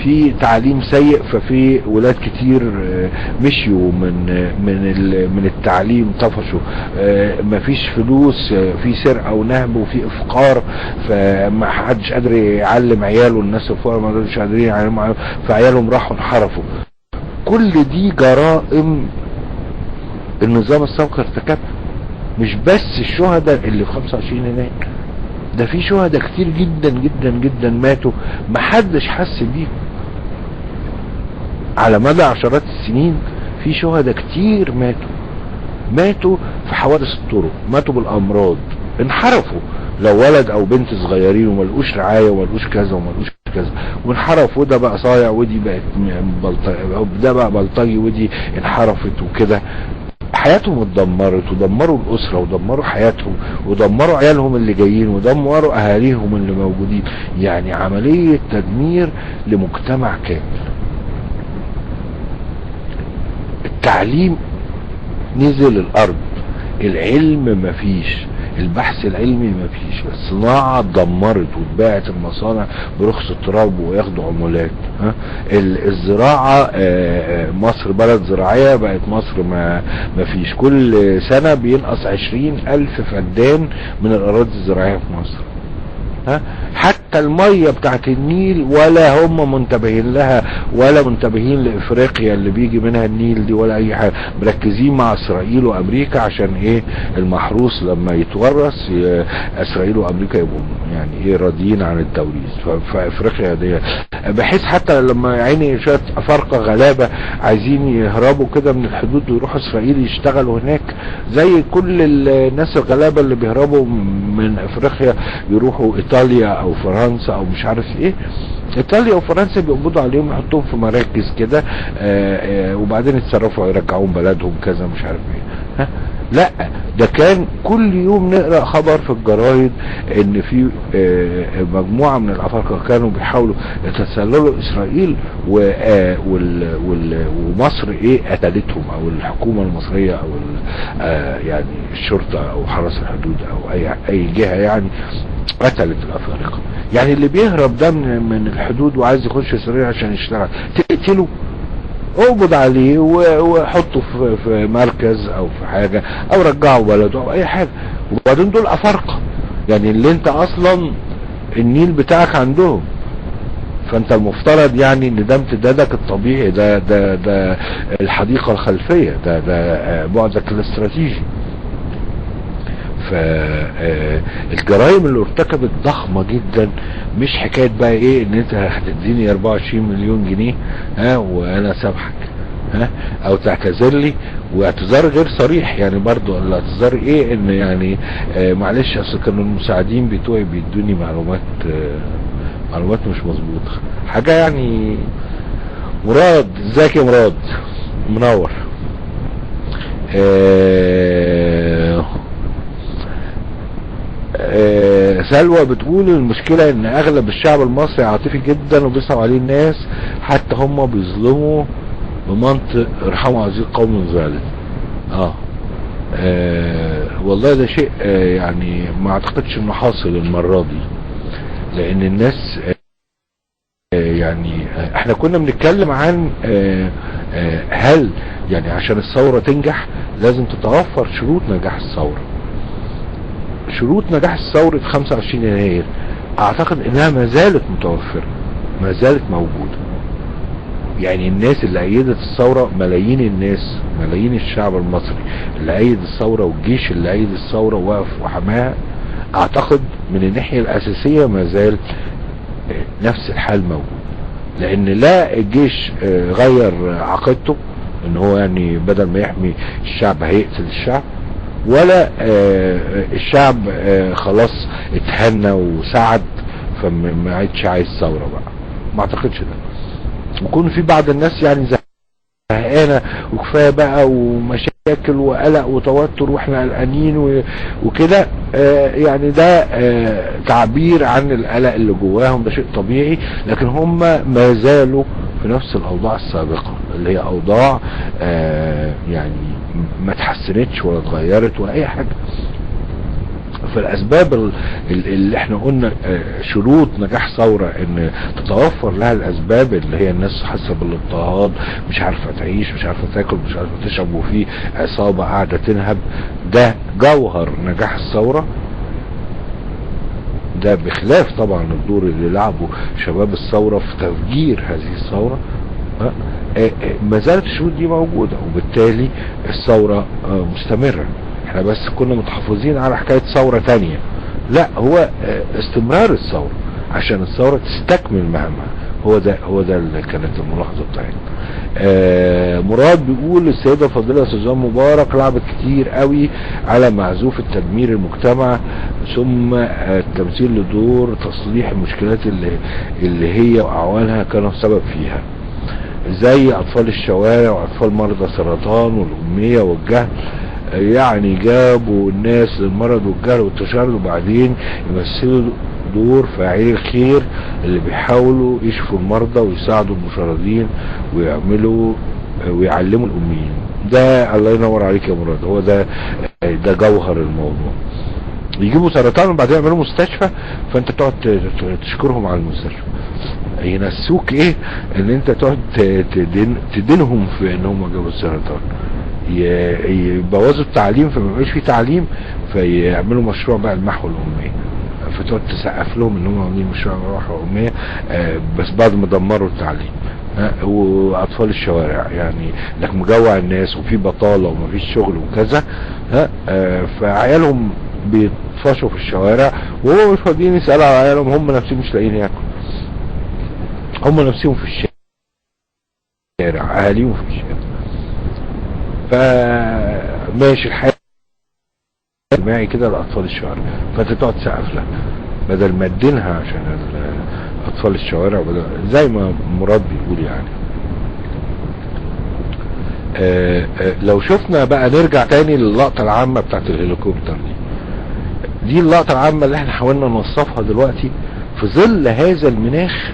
في تعليم سيء، ففي ولاد كتير مشيوا من التعليم، طفشوا، مفيش فلوس، في سرقة ونهب وفي افقار، فما حدش قادر يعلم عياله، الناس الفقراء ما مش قادرين يعلموا عيالهم، فعيالهم راحوا انحرفوا. كل دي جرائم النظام السابق ارتكبها، مش بس الشهداء اللي في 25 يناير، ده في شهداء كتير جدا جدا جدا ماتوا محدش حس بيهم على مدى عشرات السنين. في شهداء كتير ماتوا في حوادث الطرق، ماتوا بالامراض، انحرفوا، لو ولد او بنت صغيرين وملقوش رعاية وملقوش كذا وملقوش كذا وانحرف، وده بقى صايع ودي بقت بلطجي، ده بقى بلطجي ودي انحرفت وكده، حياتهم اتدمرت، ودمروا الأسرة ودمروا حياتهم ودمروا عيالهم اللي جايين ودمروا أهاليهم اللي موجودين. يعني عملية تدمير لمجتمع كامل. التعليم نزل الأرض، العلم مفيش، البحث العلمي مفيش، الصناعة اتدمرت واتباعت المصانع برخص التراب وياخدوا عمولات، ها؟ الزراعة، مصر بلد زراعية، بقت مصر ما مفيش، كل سنة بينقص 20,000 فدان من الأراضي الزراعية في مصر، ها؟ حتى المية بتاعت النيل ولا هم منتبهين لها، ولا منتبهين لافريقيا اللي بيجي منها النيل دي ولا اي حاجة، مركزين مع اسرائيل وامريكا عشان ايه؟ المحروس لما يتورث اسرائيل وامريكا يبقوا يعني ايه راضيين عن التوريث. فافريقيا دي بحيث حتى لما يعني شوية افارقة غلابة عايزين يهربوا كده من الحدود ويروحوا اسرائيل يشتغلوا هناك زي كل الناس الغلابة اللي بيهربوا من افريقيا يروحوا ايطاليا او فرنسا او مش عارف ايه، ايطاليا وفرنسا بيقبضوا عليهم يحطوهم في مراكز كده، وبعدين يتصرفوا يرجعوهم بلدهم كذا مش عارف ايه، ها؟ لا ده كان كل يوم نقرا خبر في الجرايد ان في مجموعة من الافارقة كانوا بيحاولوا يتسللوا اسرائيل ومصر ايه قتلتهم، او الحكومة المصرية او يعني الشرطة او حرس الحدود او اي جهة يعني قتلت الافارقة. يعني اللي بيهرب ده من الحدود وعايز يخش اسرائيل عشان يشتغل تقتله، اقبض عليه وحطه في مركز او في حاجة او رجعه بلده او اي حاجة. وبعدين دول افارقه، يعني اللي انت اصلا النيل بتاعك عندهم، فانت المفترض يعني ان ده امتدادك الطبيعي، ده ده ده الحديقة الخلفية، ده ده بعدك الاستراتيجي. فالجرائم اللي ارتكبت ضخمة جدا، مش حكاية بقى ايه ان انت هتديني 24 مليون جنيه ها وانا سامحك، ها، او تعتذر لي، واعتذار غير صريح يعني، برضو الاعتذار ايه ان يعني معلش اصل كانوا المساعدين بتوعي بيدوني معلومات معلومات مش مظبوطة حاجة يعني. مراد، ازيك يا مراد؟ منور. سلوى بتقول المشكلة ان اغلب الشعب المصري عاطفي جدا وبيصعب عليه الناس، حتى هم بيظلموا بمنطق ارحموا عزيز قوم ظالم. والله ده شيء يعني ما اعتقدش انه حاصل المرة دي، لان الناس يعني احنا كنا بنتكلم عن هل يعني عشان الثورة تنجح لازم تتوفر شروط نجاح الثورة. شروط نجاح الثورة 25 يناير اعتقد انها ما زالت متوفرة، ما زالت موجودة. يعني الناس اللي ايدت الثورة، ملايين الناس، ملايين الشعب المصري اللي ايد الثورة والجيش اللي ايد الثورة ووقف وحماها، اعتقد من الناحية الاساسية ما زال نفس الحال موجود. لان لا الجيش غير عقيدته ان هو يعني بدل ما يحمي الشعب هيقتل الشعب، ولا الشعب خلاص اتهنى وسعد فما عادش عايز ثورة بقى، ما اعتقدش ده. ويكون في بعض الناس يعني زهقانة وكفاية بقى ومشاكل وقلق وتوتر واحنا قلقانين وكده، يعني ده تعبير عن القلق اللي جواهم، ده شيء طبيعي. لكن هم ما زالوا في نفس الاوضاع السابقة اللي هي اوضاع يعني ما تحسنتش ولا اتغيرت ولا اي حاجة. فالاسباب اللي احنا قلنا شروط نجاح ثورة ان تتوفر لها الاسباب اللي هي الناس حاسة بالاضطهاد، مش عارفة تعيش، مش عارفة تاكل، مش عارفة تشرب، وفي عصابة قاعدة تنهب. ده جوهر نجاح الثورة. ده بخلاف طبعا الدور اللي لعبه شباب الثورة في تفجير هذه الثورة. ما زالت الشروط دي موجودة، وبالتالي الثورة مستمرة. احنا بس كنا متحفظين على حكاية ثورة تانية، لا، هو استمرار الثورة عشان الثورة تستكمل مهامها. هو ده اللي كانت الملاحظة بتاعتنا. مراد بيقول السيدة الفاضلة سوزان مبارك لعبت كتير قوي على معزوف التدمير المجتمع، ثم التمثيل لدور تصليح المشكلات اللي هي وأعوانها كانوا سبب فيها، زي أطفال الشوارع وأطفال مرضى سرطان والأمية والجهل. يعني جابوا الناس للمرض والجهل والتشرد، وبعدين يمثلوا دور فاعلي الخير اللي بيحاولوا يشفوا المرضى ويساعدوا المشردين ويعملوا ويعلموا الأميين. ده الله ينور عليك يا مراد، هو ده جوهر الموضوع. يجيبوا سرطان وبعدين يعملوا مستشفى، فانت تقعد تشكرهم على المستشفى، ينسوك ايه ان انت تقعد تدينهم في ان هم جابوا السرطان، يبوظوا التعليم فما يبقاش في تعليم، فيعملوا مشروع بقى المحو الأمية، فتقعد تسقف لهم ان هم عاملين مشروع محو الأمية، بس بعد ما دمروا التعليم. واطفال الشوارع، يعني انك مجوع الناس وفي بطالة ومفيش شغل وكذا، فعيالهم بيطفشوا في الشوارع وهم مش فاضيين يسألوا على عيالهم، هم نفسهم مش لاقيين ياكلوا، هم نفسهم في الشارع، اهاليهم في الشارع. فماشي الحال اجتماعي كده لاطفال الشوارع، فانت تقعد تسقف لها بدل ما تدينها عشان اطفال الشوارع، بدل زي ما مراد بيقول يعني. لو شفنا بقى نرجع تاني للقطة العامة بتاعت الهليكوبتر دي اللقطة العامة اللي احنا حاولنا نوصفها دلوقتي في ظل هذا المناخ.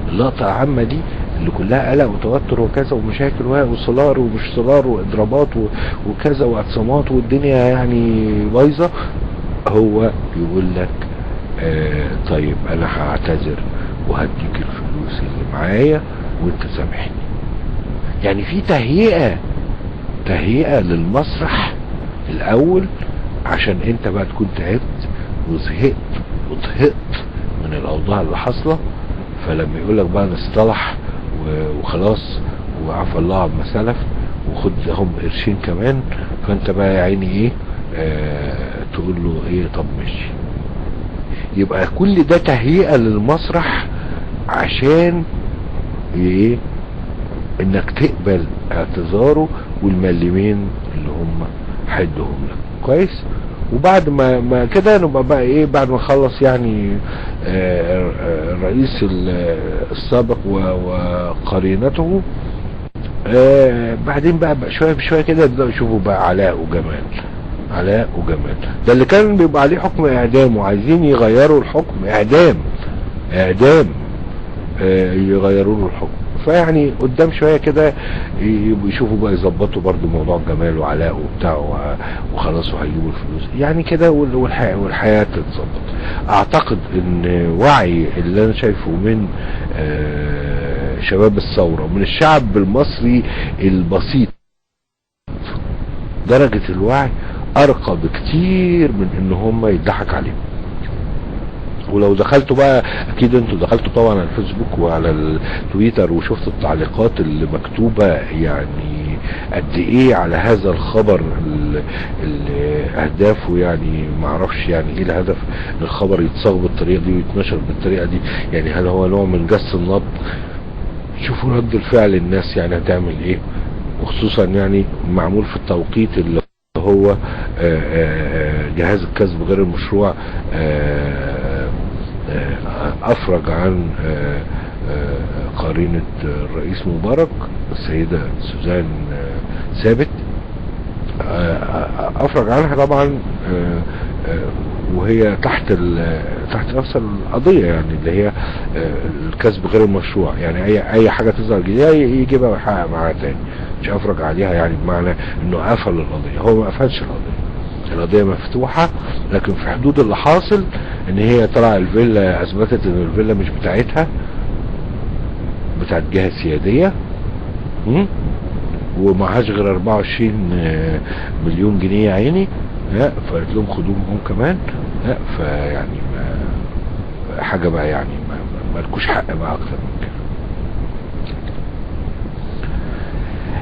اللقطة العامة دي اللي كلها قلق وتوتر وكذا ومشاكل وسولار ومش سولار واضرابات وكذا واعتصامات والدنيا يعني بايظة، هو يقول لك طيب انا هعتذر وهديك الفلوس اللي معايا وانت سامحني. يعني في تهيئة للمسرح الاول عشان انت بقى تكون تعبت وزهقت وطهقت من الاوضاع اللي حاصله، فلما يقول لك بقى نصطلح وخلاص وعفى الله عما سلف وخد هم قرشين كمان، فانت بقى يا عيني ايه تقول له ايه طب ماشي. يبقى كل ده تهيئة للمسرح عشان ايه؟ انك تقبل اعتذاره والملمين اللي هم حدهم لك. كويس. وبعد ما كده نبقى بقى ايه، بعد ما نخلص يعني الرئيس السابق وقرينته، بعدين بقى شوية بشوية كده يبداوا يشوفوا بقى علاء وجمال. علاء وجمال ده اللي كان بيبقى عليه حكم اعدام، وعايزين يغيروا الحكم اعدام يغيروا له الحكم. فيعني قدام شوية كده يشوفوا بقى يظبطوا برضو موضوع جمال وعلاء وبتاع وخلاص وهيجيبوا الفلوس يعني كده، والحياة تتظبط. اعتقد ان وعي اللي انا شايفه من شباب الثورة ومن الشعب المصري البسيط، درجة الوعي ارقى بكتير من ان هم يضحك عليهم. ولو دخلتوا بقى، اكيد انتوا دخلتوا طبعا على الفيسبوك وعلى التويتر وشفتوا التعليقات اللي مكتوبة يعني قد ايه على هذا الخبر اللي اهدافه يعني معرفش يعني ايه الهدف ان الخبر يتصاغ بالطريقة دي ويتنشر بالطريقة دي. يعني هل هو نوع من جس النبض؟ شوفوا رد الفعل الناس يعني هتعمل ايه، وخصوصا يعني معمول في التوقيت اللي هو جهاز الكسب غير المشروع افرج عن قرينة الرئيس مبارك السيدة سوزان ثابت، افرج عنها طبعا وهي تحت نفس القضية يعني اللي هي الكسب غير المشروع. يعني اي حاجة تظهر جديدة يجيبها ويحقق معاها تاني، مش افرج عليها يعني بمعنى انه قفل القضية. هو ما قفلش القضية، القضية مفتوحة لكن في حدود اللي حاصل ان هي طلع الفيلا، اثبتت ان الفيلا مش بتاعتها، بتاعت جهة سيادية، ومعهاش غير 24 مليون جنيه يا عيني، فقالت لهم خدوهم كمان. فيعني ما حاجة بقى، يعني ما لكوش حق بقى اكتر من كده.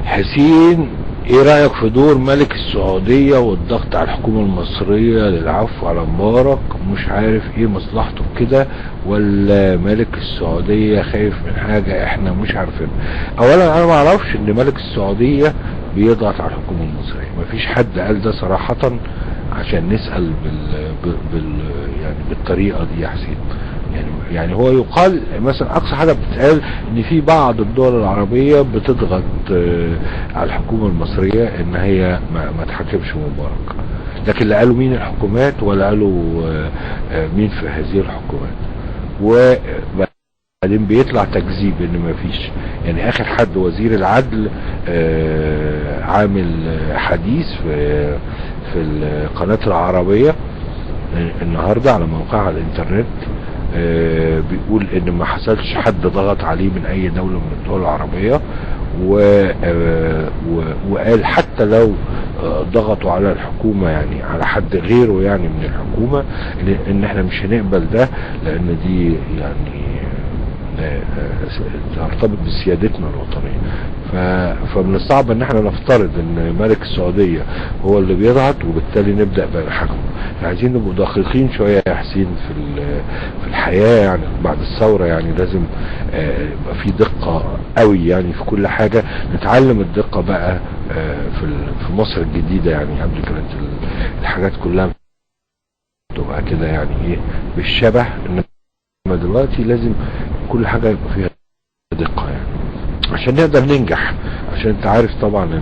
حسين، ايه رأيك في دور ملك السعودية والضغط على الحكومة المصرية للعفو على مبارك؟ مش عارف ايه مصلحته في كده، ولا ملك السعودية خايف من حاجة احنا مش عارفينها؟ اولا انا ما اعرفش ان ملك السعودية بيضغط على الحكومة المصرية، مفيش حد قال ده صراحة عشان نسأل بال يعني بالطريقة دي يا حسين. يعني هو يقال مثلا اقصى حاجة بتتقال ان في بعض الدول العربية بتضغط على الحكومة المصرية ان هي ما تحاكمش مبارك، لكن لا قالوا مين الحكومات ولا قالوا مين في هذه الحكومات. وبعدين بيطلع تكذيب ان ما فيش، يعني اخر حد وزير العدل عامل حديث في القناة العربية النهاردة على موقعها على الانترنت، بيقول ان ما حصلش حد ضغط عليه من اي دولة من الدول العربية، وقال حتى لو ضغطوا على الحكومة يعني على حد غيره يعني من الحكومة ان احنا مش هنقبل ده، لان دي يعني ترتبط بسيادتنا الوطنية. فمن الصعب ان احنا نفترض ان ملك السعودية هو اللي بيضغط وبالتالي نبدأ بحكمه. عايزين نبقى دقيقين شوية يا حسين في الحياة، يعني بعد الثورة يعني لازم يبقى في دقة قوي يعني في كل حاجة. نتعلم الدقة بقى في مصر الجديدة، يعني قبل كانت الحاجات كلها تبقى كده يعني ايه بالشبه، انما دلوقتي لازم كل حاجة يبقى فيها دقة يعني عشان نقدر ننجح. عشان انت عارف طبعا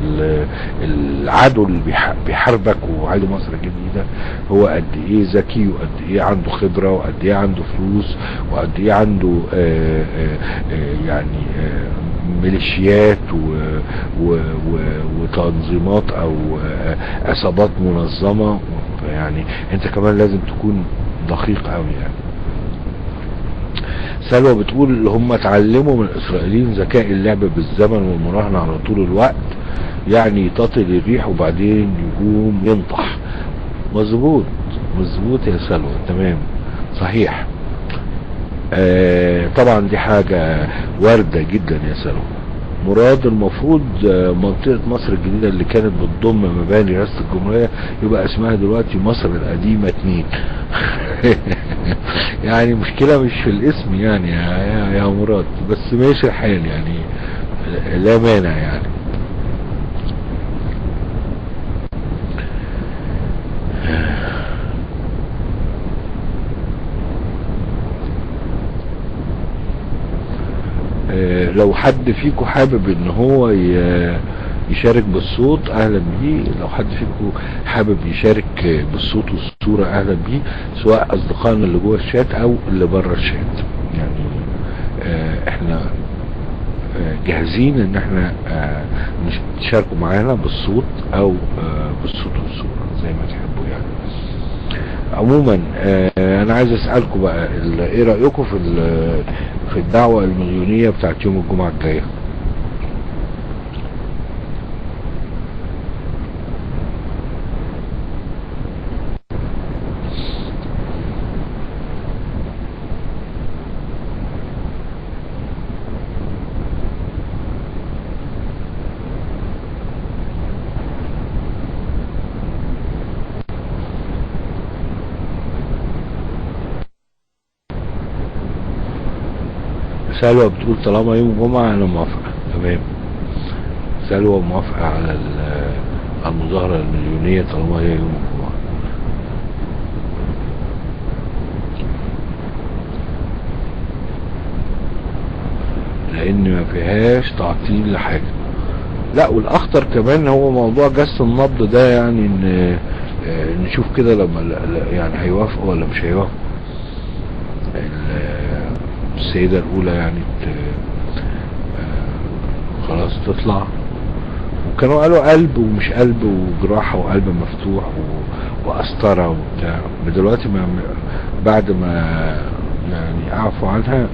العدو اللي بيحاربك وعدو مصر الجديدة هو قد ايه ذكي، وقد ايه عنده خبرة، وقد ايه عنده فلوس، وقد ايه عنده يعني ميليشيات وتنظيمات او عصابات منظمة. يعني انت كمان لازم تكون دقيق قوي يعني. سلوى بتقول هم اتعلموا من الاسرائيليين ذكاء اللعب بالزمن والمراهنة على طول الوقت، يعني يتطل الريح وبعدين يقوم ينطح. مظبوط مظبوط يا سلوى، تمام صحيح. طبعا دي حاجة واردة جدا يا سلوى. مراد، المفروض منطقة مصر الجديدة اللي كانت بتضم مباني رئاسة الجمهورية يبقى اسمها دلوقتي مصر القديمة 2. يعني مشكلة مش في الاسم يعني يا مراد، بس ماشي الحال يعني، لا مانع يعني. لو حد فيكم حابب ان هو يشارك بالصوت اهلا بيه، لو حد فيكم حابب يشارك بالصوت والصورة اهلا بيه، سواء اصدقائنا اللي جوه الشات او اللي بره الشات. يعني احنا جاهزين ان احنا تشاركوا معانا بالصوت او بالصوت والصورة زي ما تحبوا يعني. عموما انا عايز اسألكم بقى ايه رأيكم في الدعوة المليونية بتاعت يوم الجمعة الجاية؟ سلوى بتقول طالما يوم جمعة انا موافقة. تمام، سلوى موافقة على المظاهرة المليونية طالما هي يوم الجمعة. لان ما فيهاش تعطيل لحاجة. لا، والاخطر كمان هو موضوع جس النبض ده، يعني ان نشوف كده لما يعني هيوافقوا ولا مش هيوافقوا. السيدة الأولى يعني خلاص تطلع، وكانوا قالوا قلب ومش قلب وجراحة وقلب مفتوح وقسطرة وبتاع. دلوقتي ما بعد ما يعني اعفوا عنها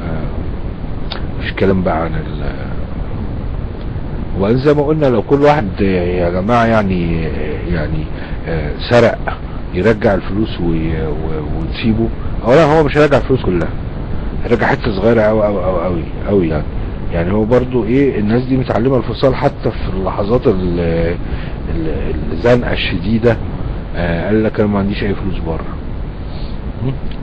مش كلام بقى عن وبعدين زي ما قلنا لو كل واحد يا جماعة يعني سرق يرجع الفلوس وتسيبه، اولا هو مش هيرجع الفلوس كلها، هيرجع حتة صغيرة أوي أوي أوي أوي أوي يعني هو برضو ايه، الناس دي متعلمة الفصال حتى في اللحظات الزنقة الشديدة. قال لك انا ما عنديش اي فلوس بره،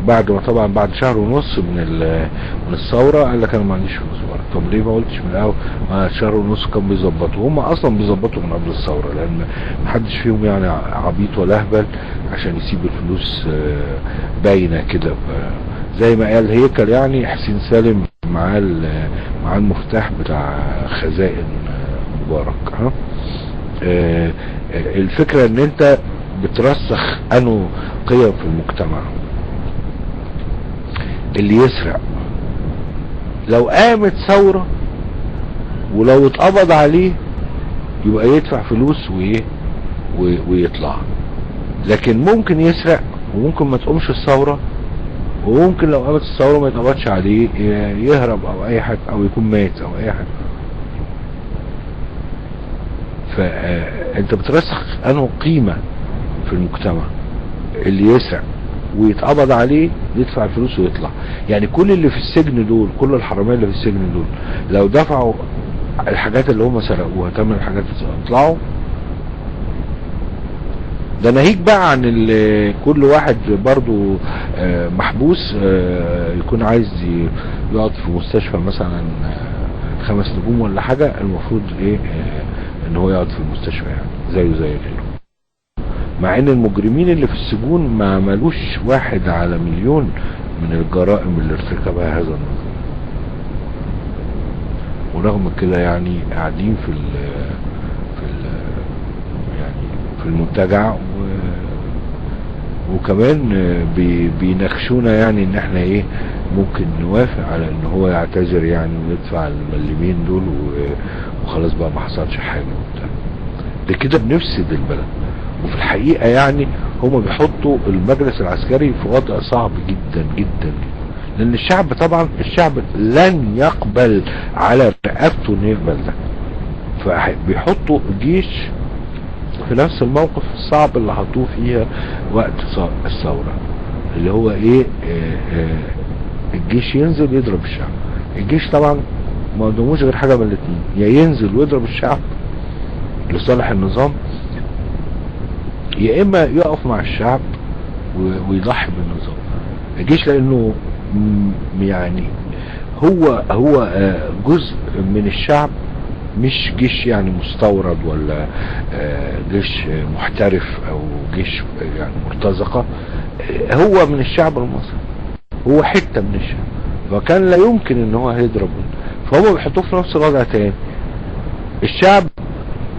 بعد ما طبعا بعد شهر ونص من الثورة قال لك انا ما عنديش فلوس بره. طب ليه ما قلتش من الاول؟ ما شهر ونص كان بيظبطوا، هم اصلا بيظبطوا من قبل الثورة، لان محدش فيهم يعني عبيط ولا اهبل عشان يسيب الفلوس باينة كده. زي ما قال هيكل يعني حسين سالم معاه المفتاح بتاع خزائن مبارك. ها الفكرة ان انت بترسخ انه قيم في المجتمع. اللي يسرق لو قامت ثورة ولو اتقبض عليه يبقى يدفع فلوس وايه ويطلع، لكن ممكن يسرق وممكن ما تقومش الثورة، وممكن لو قامت الثورة ما يتقبضش عليه يهرب او اي حاجة او يكون مات او اي حاجة. فانت بترسخ انه قيمة في المجتمع، اللي يسرق ويتقبض عليه يدفع الفلوس ويطلع. يعني كل اللي في السجن دول، كل الحرامية اللي في السجن دول لو دفعوا الحاجات اللي هم سرقوها، تمن الحاجات اللي طلعوا، ده ناهيك بقى عن كل واحد برضو محبوس يكون عايز يقعد في مستشفى مثلا 5 نجوم ولا حاجة، المفروض ايه ان هو يقعد في المستشفى يعني زيه زي غيره. مع ان المجرمين اللي في السجون ما عملوش 1 على مليون من الجرائم اللي ارتكبها هذا النظام، ورغم كده يعني قاعدين في ال في ال يعني في المنتجع، وكمان بيناقشونا يعني ان احنا ايه ممكن نوافق على ان هو يعتذر يعني ويدفع المليمين دول وخلاص بقى ما حصلش حاجة وبتاع. ده كده بنفسد البلد. وفي الحقيقة يعني هما بيحطوا المجلس العسكري في وضع صعب جدا جدا جدا، لان الشعب طبعا الشعب لن يقبل على رقبته انه يقبل ده، فبيحطوا الجيش في نفس الموقف الصعب اللي حطوه فيها وقت الثورة، اللي هو ايه الجيش ينزل يضرب الشعب. الجيش طبعا ما قدموش غير حاجة من الاتنين، يا ينزل ويضرب الشعب لصالح النظام، يا اما يقف مع الشعب ويضحي بالنظام. الجيش لانه يعني هو جزء من الشعب، مش جيش يعني مستورد ولا جيش محترف او جيش يعني مرتزقة، هو من الشعب المصري، هو حتة من الشعب، فكان لا يمكن ان هو هيضرب. فهم بيحطوه في نفس الوضع تاني. الشعب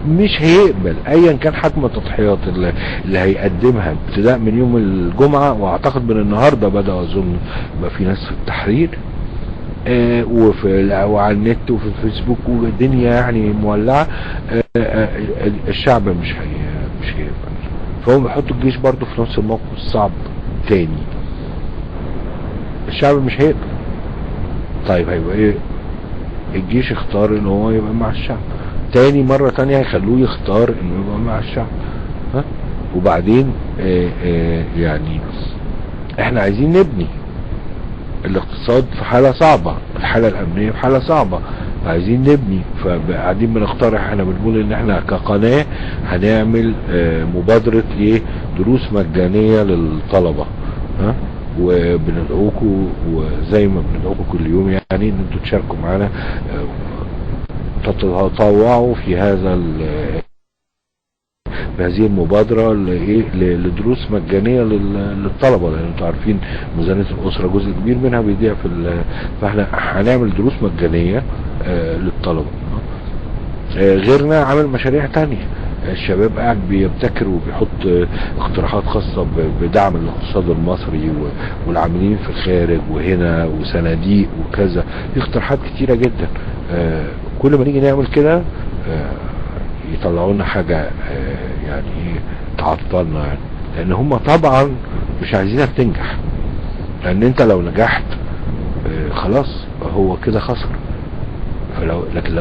مش هيقبل ايا كان حجم التضحيات اللي هيقدمها ابتداء من يوم الجمعة، واعتقد من النهاردة بدأ اظن يبقى في ناس في التحرير وفي وعلى النت وفي الفيسبوك والدنيا يعني مولعة. الشعب مش هيقبل، فهم بيحطوا الجيش برضو في نفس الموقف الصعب تاني. الشعب مش هيقبل، طيب هيبقى ايه؟ الجيش اختار ان هو يبقى مع الشعب تاني، مرة تانية هيخلوه يختار انه يبقى مع الشعب. ها؟ وبعدين يعني احنا عايزين نبني الاقتصاد في حالة صعبة، الحالة الامنية في حالة صعبة، عايزين نبني، فقاعدين بنقترح، احنا بنقول ان احنا كقناة هنعمل مبادرة ايه، دروس مجانية للطلبة. ها؟ وبندعوكم، وزي ما بندعوكم كل يوم يعني ان انتوا تشاركوا معانا، تتطوعوا في هذا بهذه المبادرة لدروس مجانية للطلبة، لان انتوا عارفين ميزانية الاسرة جزء كبير منها بيضيع في فاحنا هنعمل دروس مجانية للطلبة. غيرنا عامل مشاريع تانية، الشباب قاعد بيبتكر وبيحط اقتراحات خاصة بدعم الاقتصاد المصري والعاملين في الخارج وهنا وصناديق وكذا، في اقتراحات كتيرة جدا. كل ما نيجي نعمل كده يطلعوا لنا حاجة يعني ايه تعطلنا يعني. لان هم طبعا مش عايزينك تنجح، لان انت لو نجحت خلاص هو كده خسر. فلو لكن لو